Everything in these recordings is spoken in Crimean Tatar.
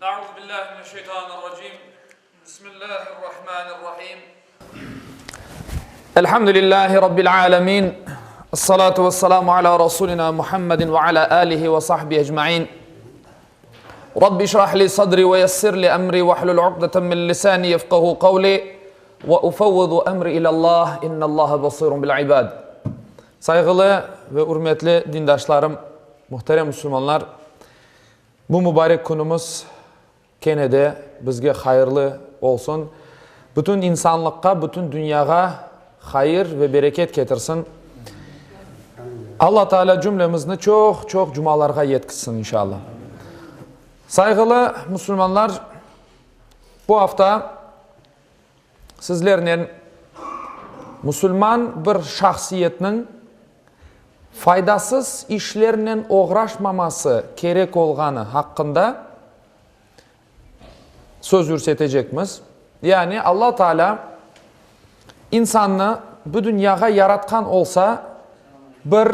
Euzu billahi mineşşeytanirracim. Bismillahirrahmanirrahim. Elhamdülillahi Rabbil alemin. Esselatu vesselamu ala Rasulina Muhammedin ve ala alihi ve sahbihi ecmain. Rabbi şrah li sadri ve yessir li emri ve hlul uqdeten min lisani yefkahu kavli ve ufevvidu emri ilallah innallaha basirun bil ibad. Sayğılı ve ürmetli dindaşlarım, muhterem musulmanlar, bu mübarek künümiz kene de bizge hayırlı olsun. Bütün insanlıqqa, bütün dünyağa hayır ve bereket ketirsin. Alla Teala cümlemizni çoq-çoq cumalarğa yetkizsin, inşalla. Sayğılı musulmanlar, bu afta sizlernen musulman bir şahsiyetniñ faydasız işlernen oğraşmaması kerek olğanı haqqında söz yürsetecekmiz. Yani Alla Teala insannı bu dünyağa yaratqan olsa, bir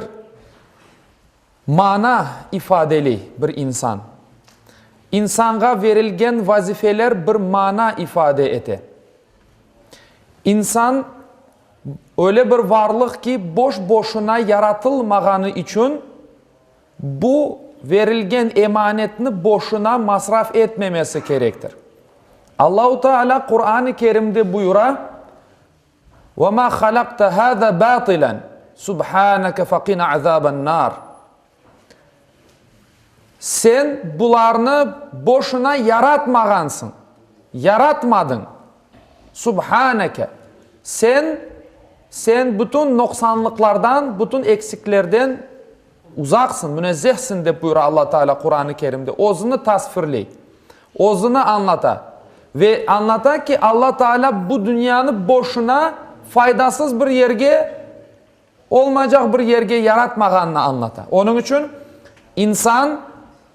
mana ifadeli bir insan. İnsanğa verilgen vazifeler bir mana ifade ete. İnsan öyle bir varlıq ki, boş-boşuna yaratılmağanı içün, Bu verilgen emanetni boşuna masraf etmemesi kerektir. Allahu Teala Quran-ı Kerimde buyura, Ve ma halakte hâzâ bâtilen, subhâneke fekina azâben-nâr. Sen bularnı boşuna yaratmağansıñ, yaratmadıñ. Subhaneke, Sen, Sen bütün noqsanlıqlardan, bütün eksiklerden uzaqsıñ, münezzehsiñ, dep buyura Alla Teala Quran-ı Kerimde. Özüni tasvirley, özüni añlata. Ve añlata ki, Alla Teala bu dünyanı boşuna, faydasız bir yerge, olmaycaq bir yerge yaratmağanını añlata. Onıñ içün insan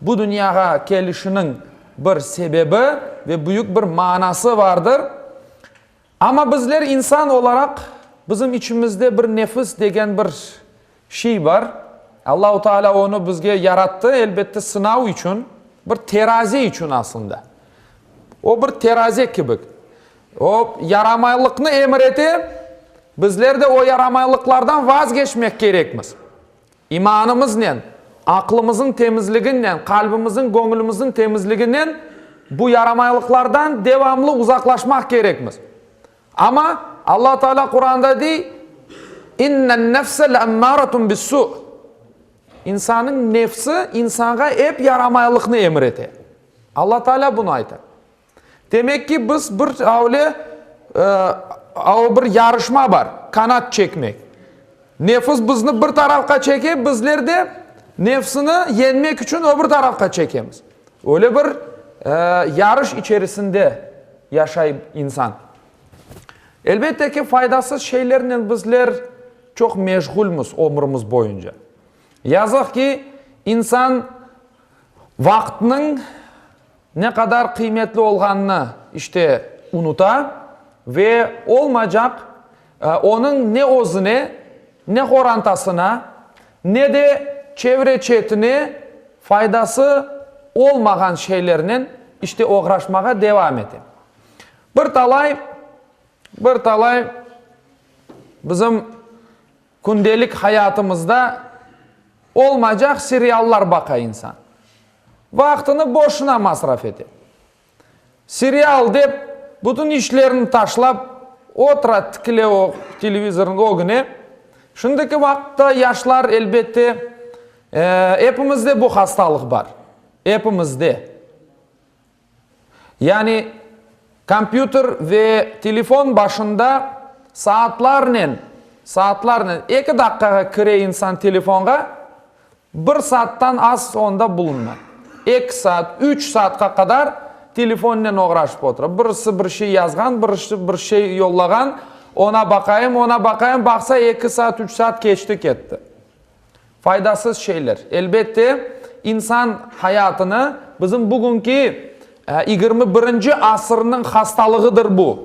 bu dünyağa kelişiniñ bir sebebi ve büyük bir manası vardır. Amma bizler insan olaraq, bizim içimizde bir nefis degen bir şey bar. Allahu Teala onı bizge yarattı, elbette, sınav içün, bir terazi içün aslında. O bir terazi kibi. O yaramaylıqnı emir ete, bizler de o yaramaylıqlardan vazgeçmek kerekmiz. İmanımıznen, aqlımızıñ temizliginen, qalbimizin, göñülimizin temizliginen bu yaramaylıqlardan devamlı uzaqlaşmaq kerekmiz. Amma Alla Teala Quranda dey, İnnen-nefse le'emmâretun bis-su. İnsanıñ nefsi insanğa ep yaramaylıqnı emir ete. Alla Teala bunı ayta. Demek ki, biz bir avle, o bir yarışma bar, kanat çekmek. Nefis bizni bir tarafqa çeke, bizler de nefsini yeñmek içün öbür tarafqa çekemiz. Öyle bir yarış içerisinde yaşay insan. Elbette ki, faydasız şeylernen bizler çoq meşğulmiz ömrümiz boyunca. Yazıq ki, insan vaqıtnıñ ne qadar qıymetli olğanını, işte, unuta ve olmaycaq, onıñ ne özüne, ne qorantasına, ne de çevre-çetine faydası olmağan şeylernen, işte, oğraşmağa devam ete. Bir talay, bir talay bizim kündelik hayatımızda olmaycaq seriallar baqa insan. Vaqtını boşuna masraf ete. Serial dep, bütün işlerini taşlap, otura tikile o televizornıñ ögüne. Şimdiki vaqıtta yaşlar, elbette, epimizde bu hastalıq bar. Epimizde. Yani, kompyuter ve telefon başında saatlarnen, saatlarnen, eki daqqağa kire insan telefonğa, bir saattan az onda bulunmay. Eki saat, üç saatqa qadar telefonnen oğraşıp otura. Birisi bir şey yazğan, birisi bir şey yollağan, ona baqayım, ona baqayım, baqsa eki saat, üç saat keçti ketti. Faydasız şeyler. Elbette, insan hayatını, bizim bugünki 21-nci asırnıñ hastalığıdır bu.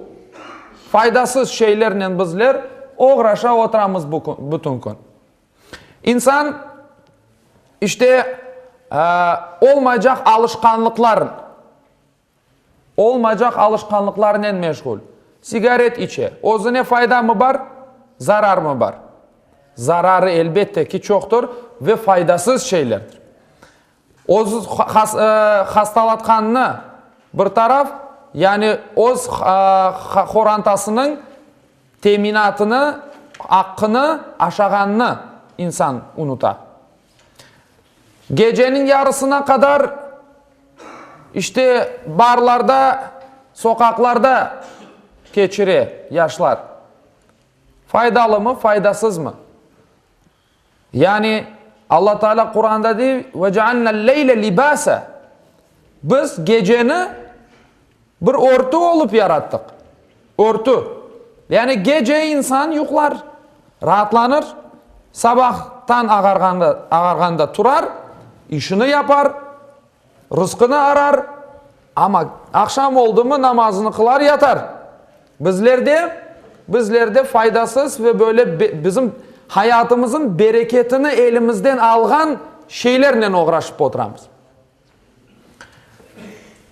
Faydasız şeylernen bizler oğraşa oturamız bütün kün. İnsan, işte, olmaycaq alışqanlıqlar. Olmaycaq alışqanlıqlarnen meşğul. Sigaret içe. Özüne faydamı bar, zararmı bar? Zararı, elbette ki, çoqtur ve faydasız şeylerdir. Öz hastalatqanını bir taraf, yani öz qorantasınıñ teminatını, aqqını aşağanını insan unuta. Geceniñ yarısına qadar işte barlarda, soqaqlarda keçire yaşlar. Faydalımı, faydasızmı? Yani Alla Teala Quranda dey, Ve cealnel-leyle libasa. Biz geceni bir örtü olıp yarattıq. Örtü. Yani gece insan yuqlar, raatlanır, sabah tañ ağarğanda, ağarğanda turar, işini yapar, Rızqını arar, amma aqşam oldımı namazını qılar, yatar. Bizlerde, bizlerde faydasız ve böyle bizim hayatımızın bereketini elimizden alğan şeylernen oğraşıp oturamız.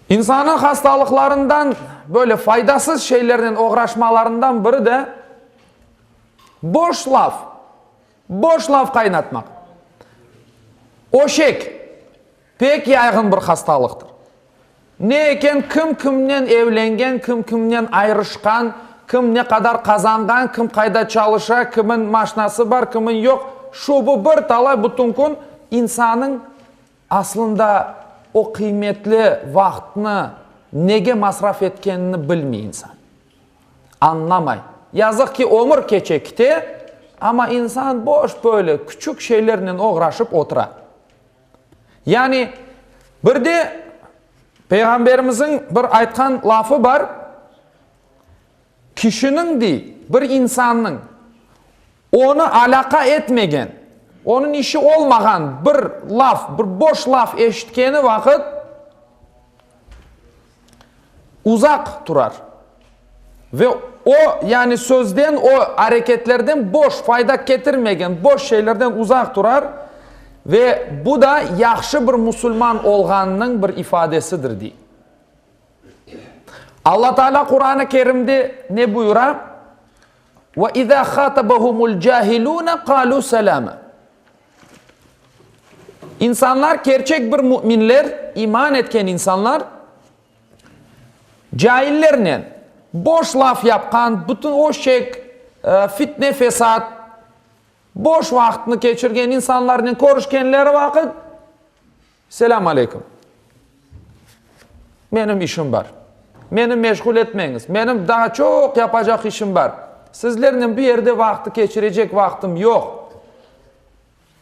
İnsanın hastalıqlarından, böyle faydasız şeylernen oğraşmalarından biri de boş laf, boş laf qaynatmaq. Öşek. Pek yayğın bir hastalıqtır. Ne eken, kim kimnen evlengen, kim kimnen ayırışqan, kim ne qadar qazanğan, kim qayda çalışa, kimin maşnası bar, kimin yoq, şu bu bir talay bütün kün insanıñ aslında o qıymetli vaqtını nege masraf etkenini bilmey insan. Añlamay. Yazıq ki, ömür keçe kite, amma insan boş böyle küçük şeylernen oğraşıp otura. Yani, bir de Peyğamberimizniñ bir aytqan lafı bar, Kişiniñ, dey, bir insannıñ onı alâqa etmegen, onıñ işi olmağan bir laf, bir boş laf eşitkeni vaqıt uzaq turar. Ve o, yani sözden, o areketlerden, boş, fayda ketirmegen boş şeylerden uzaq turar ve bu da yahşı bir musulman olğanınıñ bir ifadesidir, dey. Alla Teala Quran-ı Kerimde ne buyura? Ve izâ hâtabahumul cahilûne kâlû selâme. İnsanlar, kerçek bir müminler, iman etken insanlar, Caillernen boş laf yapqan, bütün öşek, fitne-fesat, boş vaqıtnı keçirgen insanlarnen körüşkenleri vaqıt, Selâm aleyküm! Menim işim bar. Meni meşğul etmeñiz. Menim daa çoq yapacaq işim bar. Sizlernen bu yerde vaqtı keçirecek vaqtım yoq.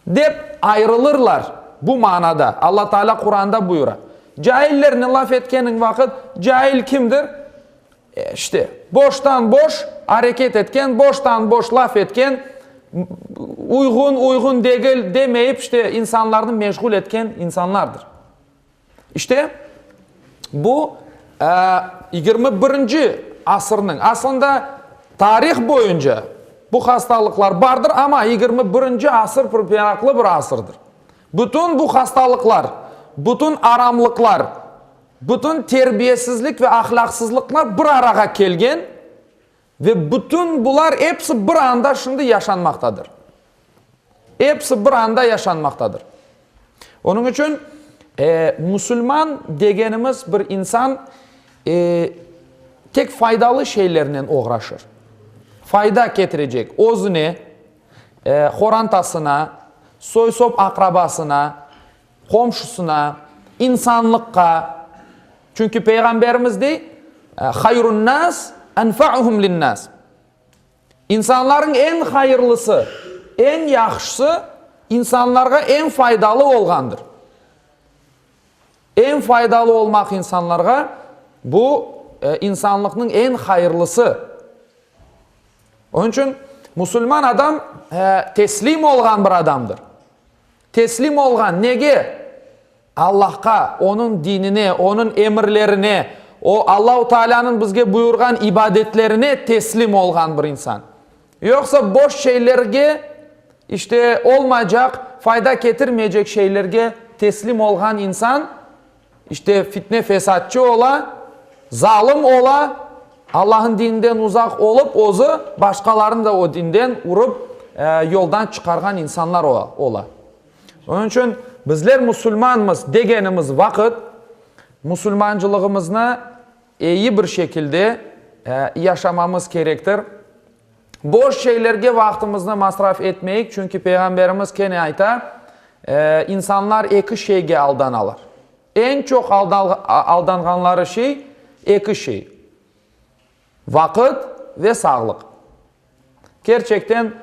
Dep ayrılırlar, bu manada Alla Teala Quranda buyura. Caillernen laf etkeniñ vaqıt, cail kimdir? E, işte, boştan-boş areket etken, boştan-boş laf etken, uyğun, uyğun degil demeyip, işte, insanlarnı meşğul etken insanlardır. İşte, bu, 21-nci asırnıñ, aslında, tarih boyunca bu hastalıqlar bardır, amma 21-nci asır bir meraqlı bir asırdır. Bütün bu hastalıqlar, bütün aramlıqlar, bütün terbiyesizlik ve ahlâqsızlıqlar bir arağa kelgen ve bütün bular episi bir anda şimdi yaşanmaqtadır. Episi bir anda yaşanmaqtadır. Onıñ içün musulman degenimiz bir insan tek faydalı şeylernen oğraşır. Fayda ketirecek özüne, qorantasına, soy-sop aqrabasına, qomşusına, insanlıqqa. Çünki Peyğamberimiz dey, Hayrun-nas enfa'uhum lin-nas. İnsanlarıñ eñ hayırlısı, eñ yahşısı, insanlarğa eñ faydalı olğandır. Eñ faydalı olmaq insanlarğa, bu, insanlıqnıñ eñ hayırlısı. Onıñ içün musulman adam teslim olğan bir adamdır. Teslim olğan nege? Allahqa, Onıñ dinine, Onıñ emirlerine, o, Allahu Taalânıñ bizge buyurğan ibadetlerine teslim olğan bir insan. Yoqsa boş şeylerge, işte, olmaycaq, fayda ketirmeycek şeylerge teslim olğan insan, işte, fitne-fesatçı ola. Zalım ola, Allahnıñ dininden uzaq olıp, özü başqalarını da o dinden urıp, yoldan çıqarğan insanlar ola. Onıñ içün bizler musulmanmız degenimiz vaqıt, musulmancılığımıznı eyi bir şekilde yaşamamız kerektir. Boş şeylerge vaqtımıznı masraf etmeyik, çünki Peyğamberimiz kene ayta, insanlar eki şeyge aldanalar. Eñ çoq aldanğanları şey eki şey, vaqıt ve sağlıq. Kerçekten,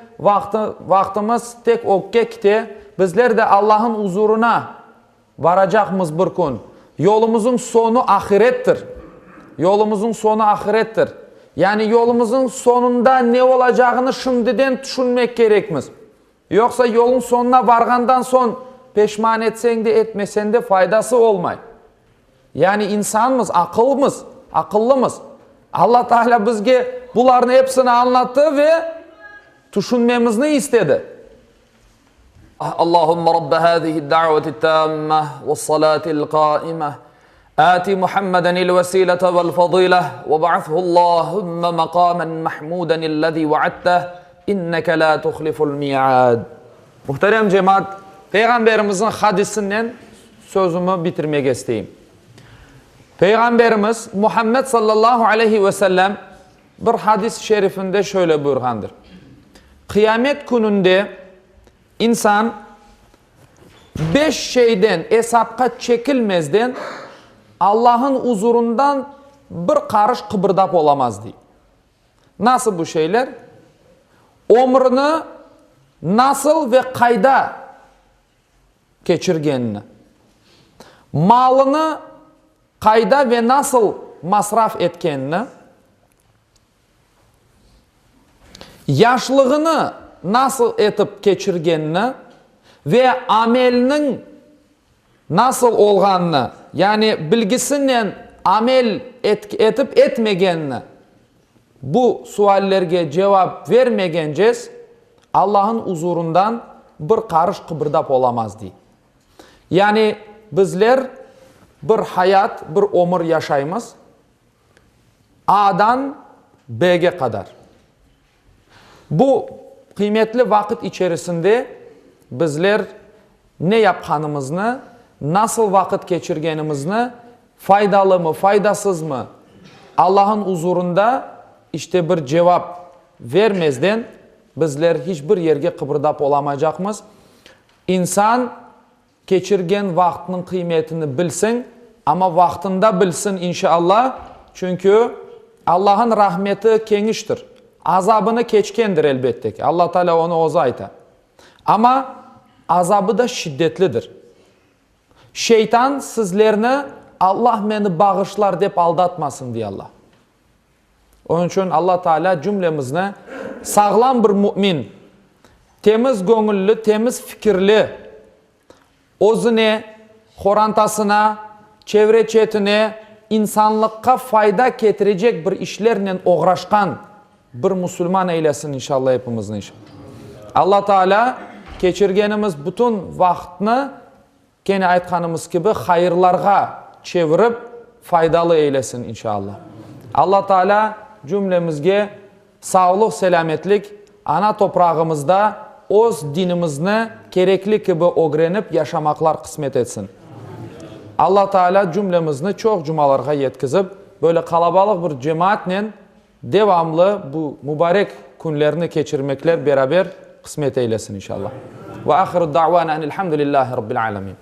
vaqtımız tek ögge kite, bizler de Allah'ın uzurına baracaqmız bir kün. Yolumızıñ soñu ahirettir. Yolumızıñ soñu ahirettir. Yani yolumızıñ soñunda ne olacağını şimdiden tüşünmek kerekmiz. Yoqsa yolnıñ soñuna varğandan soñ peşman etseñ de, etmeseñ de faydası olmay. Yani insanmız, aqılmız, aqıllımız. Alla Teala bizge bularnı episini añlattı ve tüşünmemizni istedi. Allahümme Rabbe hâzihi'd-da'veti't-tâmme ve's-salâti'l-qâime âti Muhammedenil-vesîlete ve'l-fadîleh ve ba'ath'hu'llâhümme maqâmen mahmûdenillezî ve'adteh inneke lâ tuhliful-mi'âd. Muhterem cemaat, Peyğamberimizniñ hadisinden sözümi bitirmege isteyim. Peyğamberimiz Muhammed sallallahu aleyhi ve sellem bir hadis-i şerifinde şöyle buyurğandır, Qıyamet kününde insan beş şeyden esapqa çekilmezden Allah'ın uzurından bir qarış qıbırdap olamaz, dey. Nasıl bu şeyler? Ömrüni nasıl ve qayda keçirgenini, malını qayda ve nasıl masraf etkenini, yaşlığını nasıl etip keçirgenini ve amelniñ nasıl olğanını, yani bilgisinen amel etip etmegenini, bu suallerge cevap vermegences, Allah'ın uzurından bir qarış qıbırdap olamaz, dey. Yani bizler bir hayat, bir ömür yaşaymız, A-dan B-ge qadar. Bu qıymetli vaqıt içerisinde bizler ne yapqanımıznı, nasıl vaqıt keçirgenimizni, faydalımı, faydasızmı, Allah'ın uzurında işte bir cevap vermezden bizler hiç bir yerge qıbırdap olamaycaqmız. İnsan Keçirgen vaqtnıñ qıymetini bilsiñ, amma vaqtında bilsin, inşa-Allah, çünki Allah'ın rahmeti keñiştir. Azabını keçkendir, elbette ki, Allah Teala onı özü ayta. Amma azabı da şiddetlidir. Şeytan sizlerni Allah meni bağışlar dep aldatmasın, dey Allah. Onıñ içün Alla Teala cümlemizni sağlam bir mümin, temiz göñülli, temiz fikirli, özüne, qorantasına, çevre-çetine, insanlıqqa fayda ketirecek bir işlernen oğraşqan bir musulman eylesin inşalla epimizni. Alla Teala keçirgenimiz bütün vaqıtnı Kene aytqanımız kibi, hayırlarğa çevirip, faydalı eylesin, inşaAllah. Alla Taalâ cümlemizge sağlıq-selâmetlik, ana toprağımızda öz dinimizni kerekli kibi ögrenip yaşamaqlar qısmet etsin. Alla Taalâ cümlemizni çoq cumalarğa yetkizip, böyle qalabalıq bir cemaatnen Devamlı bu mübarek künlerni keçirmekler beraber qısmet eylesin inşallah. Ve ahiru da'vana enilhamdülillahi rabbil alemin.